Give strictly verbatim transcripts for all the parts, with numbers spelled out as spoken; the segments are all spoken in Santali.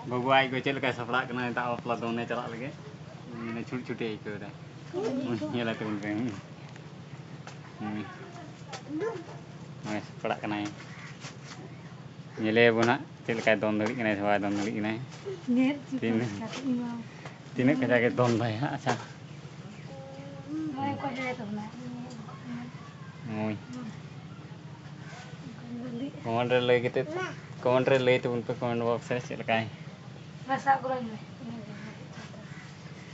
ᱵᱟᱹᱵᱩ ᱟᱡ ᱜᱚ ᱪᱮᱫ ᱞᱮᱠᱟᱭ ᱥᱟᱯᱲᱟᱜ ᱠᱟᱱᱟ ᱫᱟᱜ ᱵᱟᱯᱞᱟ ᱫᱚᱱᱮ ᱪᱟᱞᱟᱜ ᱞᱟᱹᱜᱤᱫ᱾ ᱢᱟᱱᱮ ᱪᱷᱩᱴ ᱪᱷᱩᱴᱤ ᱟᱹᱭᱠᱟᱹᱣ ᱮᱫᱟ᱾ ᱧᱮᱞ ᱟᱛᱟᱵᱚᱱ ᱯᱮ᱾ ᱦᱩᱸ᱾ ᱦᱩᱸ᱾ ᱱᱚᱜᱼᱚᱭ ᱥᱟᱯᱲᱟᱜ ᱠᱟᱱᱟᱭ᱾ ᱧᱮᱞᱮᱭᱟᱵᱚᱱ ᱦᱟᱸᱜ ᱪᱮᱫ ᱞᱮᱠᱟᱭ ᱫᱚᱱ ᱫᱟᱲᱮᱭᱟᱜ ᱠᱟᱱᱟᱭ ᱥᱮ ᱵᱟᱭ ᱫᱚᱱ ᱫᱟᱲᱮᱭᱟᱜ ᱠᱟᱱᱟᱭ᱾ ᱧᱮᱞ ᱦᱚᱪᱚ ᱛᱤᱱ-, ᱠᱚᱢ ᱠᱟᱹᱴᱤᱡ ᱤᱧ ᱢᱟ᱾ ᱛᱤᱱᱟᱹᱜ ᱠᱟᱡᱟᱠ ᱮ ᱫᱚᱱ ᱫᱟᱭ ᱦᱟᱸᱜ᱾ ᱟᱪᱪᱷᱟ᱾ ᱱᱚᱜᱼᱚᱭ ᱠᱚ ᱦᱮᱲᱮ ᱛᱟᱵᱚᱱᱟ᱾ ᱦᱳᱭ᱾ ᱠᱚᱢᱮᱱᱴ ᱨᱮ ᱞᱟᱹᱭ ᱠᱟᱛᱮ, ᱠᱚᱢᱮᱱᱴ ᱨᱮ ᱞᱟᱹᱭ ᱛᱟᱵᱚᱱ ᱯᱮ, ᱠᱚᱢᱮᱱᱴ ᱵᱚᱠᱥ ᱨᱮ ᱪᱮᱫ ᱞᱮᱠᱟᱭ᱾ ᱢᱟ ᱥᱟᱵ ᱜᱚᱲᱚᱧ ᱢᱮ᱾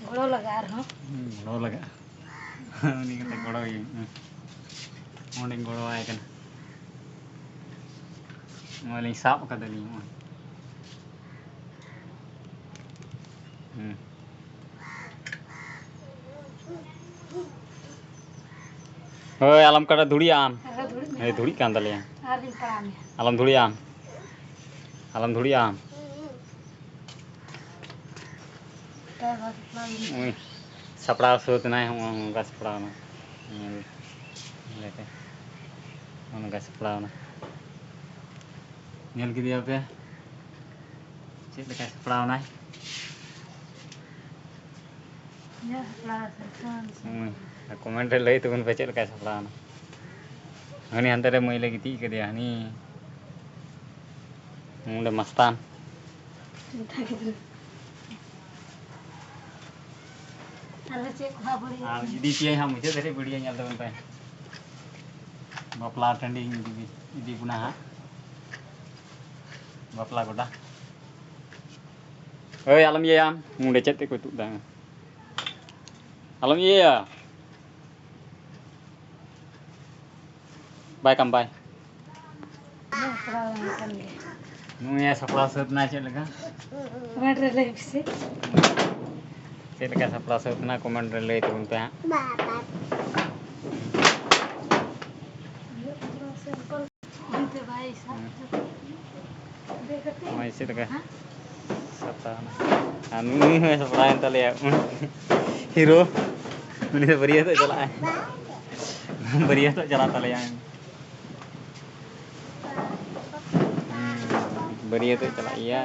ᱜᱚᱲᱚ ᱞᱟᱜᱟᱜᱼᱟ ᱟᱨᱦᱚᱸ᱾ ᱦᱩᱸ, ᱜᱚᱲᱚ ᱞᱟᱜᱟᱜᱼᱟ᱾ ᱩᱱᱤ ᱠᱟᱛᱮ ᱜᱚᱲᱚᱭᱟᱹᱧ᱾ ᱦᱩᱸ᱾ ᱚᱸᱰᱮᱧ ᱜᱚᱲᱚᱣᱟᱭ ᱠᱟᱱᱟ᱾ ᱱᱚᱜᱼᱚᱭ ᱞᱤᱧ ᱥᱟᱵ ᱠᱟᱫᱟᱞᱤᱧ ᱱᱚᱜᱼᱚᱭ᱾ ᱦᱩᱸ᱾ ᱦᱳᱭ, ᱟᱞᱚᱢ ᱠᱟᱴᱟ, ᱫᱷᱩᱲᱤᱜ ᱟᱢ᱾ ᱟᱨᱦᱚᱸ ᱫᱷᱩᱲᱤ ᱦᱳᱭ, ᱢᱮᱱᱟᱜᱼᱟ᱾ ᱫᱷᱩᱲᱤᱜ ᱠᱟᱱ ᱛᱟᱞᱮᱭᱟ᱾ ᱟᱨᱤᱧ ᱯᱟᱲᱟᱜ ᱢᱮᱭᱟ᱾ ᱟᱞᱚᱢ ᱫᱷᱩᱲᱤᱜ ᱟᱢ᱾ ᱟᱞᱚᱢ ᱫᱷᱩᱲᱤᱜ ᱟᱢ᱾ ᱩᱭ, ᱥᱟᱯᱲᱟᱣ ᱥᱟᱹᱛ ᱮᱱᱟᱭ, ᱦᱚᱸᱜᱼᱚ ᱱᱚᱝᱠᱟ ᱥᱟᱯᱲᱟᱣ ᱮᱱᱟ᱾ ᱧᱮᱞ, ᱧᱮᱞ ᱯᱮ᱾ ᱦᱚᱸᱜᱼᱚ ᱱᱚᱝᱠᱟ ᱥᱟᱯᱲᱟᱣ ᱮᱱᱟ᱾ ᱧᱮᱞ ᱠᱮᱫᱮᱭᱟ ᱯᱮ? ᱪᱮᱫ ᱞᱮᱠᱟᱭ ᱥᱟᱯᱲᱟᱣ ᱮᱱᱟᱭ? ᱧᱮᱞ ᱥᱟᱯᱲᱟᱣ ᱥᱟᱹᱛ ᱮᱱᱟ᱾ ᱦᱩᱸ᱾ ᱟᱨ ᱠᱚᱢᱮᱱᱴ ᱨᱮ ᱞᱟᱹᱭ ᱛᱟᱵᱚᱱ ᱯᱮ ᱪᱮᱫ ᱞᱮᱠᱟᱭ ᱥᱟᱯᱲᱟᱣ ᱮᱱᱟ᱾ ᱦᱟᱹᱱᱤ ᱦᱟᱱᱛᱮ ᱨᱮ ᱢᱟᱹᱭ ᱞᱮ ᱜᱤᱛᱤᱡ ᱠᱟᱫᱮᱭᱟ, ᱦᱟᱹᱱᱤ᱾ ᱱᱚᱰᱮ ᱢᱟᱥᱛᱟᱱ᱾ ᱟᱞᱮ ᱪᱮᱫ ᱠᱚ ᱦᱟᱸᱜ ᱵᱟᱹᱲᱤᱡ ᱟᱨ ᱤᱫᱤ ᱯᱮᱭᱟᱹᱧ ᱦᱟᱸᱜ ᱢᱩᱪᱟᱹᱫ ᱫᱷᱟᱹᱨᱤᱡ ᱵᱷᱤᱰᱤᱭᱳ ᱧᱮᱞ ᱛᱟᱵᱚᱱ ᱯᱮ᱾ ᱵᱟᱯᱞᱟ ᱴᱟᱺᱰᱤᱧ ᱤᱫᱤ, ᱤᱫᱤ ᱵᱚᱱᱟ ᱦᱟᱸᱜ᱾ ᱵᱟᱯᱞᱟ ᱜᱚᱰᱟ᱾ ᱳᱭ, ᱟᱞᱚᱢ ᱤᱭᱟᱹᱭᱟ, ᱱᱚᱰᱮ ᱪᱮᱫ ᱛᱮᱠᱚ ᱛᱩᱫ ᱫᱟ? ᱟᱞᱚᱢ ᱤᱭᱟᱹᱭᱟ᱾ ᱵᱟᱭ ᱠᱟᱢ ᱵᱟᱭ᱾ ᱥᱟᱯᱲᱟᱣ ᱮᱱ ᱠᱟᱱ ᱜᱮ᱾ ᱱᱩᱭ ᱮ ᱥᱟᱯᱲᱟᱣ ᱥᱟᱹᱛ ᱮᱱᱟ ᱪᱮᱫ ᱞᱮᱠᱟ? ᱠᱚᱢᱮᱱᱴ ᱨᱮ ᱞᱟᱹᱭ ᱯᱮᱥᱮ᱾ ᱪᱮᱫ ᱞᱮᱠᱟ ᱥᱟᱯᱲᱟᱣ ᱥᱟᱹᱛ ᱮᱱᱟ ᱠᱚᱢᱮᱱᱴ ᱨᱮ ᱞᱟᱹᱭ ᱛᱟᱵᱚᱱ ᱯᱮ ᱦᱟᱸᱜ᱾ ᱚᱱᱛᱮ ᱵᱟᱭ ᱥᱟᱵ ᱦᱩᱸ᱾ ᱦᱚᱪᱚ᱾ ᱫᱮᱡ ᱠᱟᱛᱮ᱾ ᱱᱚᱜᱼᱚᱭ ᱪᱮᱫ ᱞᱮᱠᱟ ᱦᱮᱸ? ᱥᱟᱯᱲᱟᱣ ᱮᱱᱟ᱾ ᱟᱨ ᱱᱩᱭ ᱦᱚᱸᱭ ᱥᱟᱯᱲᱟᱣᱮᱱ ᱛᱟᱞᱮᱭᱟ᱾ ᱦᱤᱨᱳ᱾ ᱩᱱᱤ ᱫᱚ ᱵᱟᱹᱨᱭᱟᱹᱛᱚᱜ ᱪᱟᱞᱟᱜᱼᱟᱭ᱾ ᱵᱟᱹᱨᱭᱟᱹᱛᱚᱜ ᱪᱟᱞᱟᱜ ᱛᱟᱞᱮᱭᱟ᱾ ᱦᱩᱸ, ᱵᱟᱹᱨᱭᱟᱹᱛᱚᱜ ᱪᱟᱞᱟᱜ ᱜᱮᱭᱟ᱾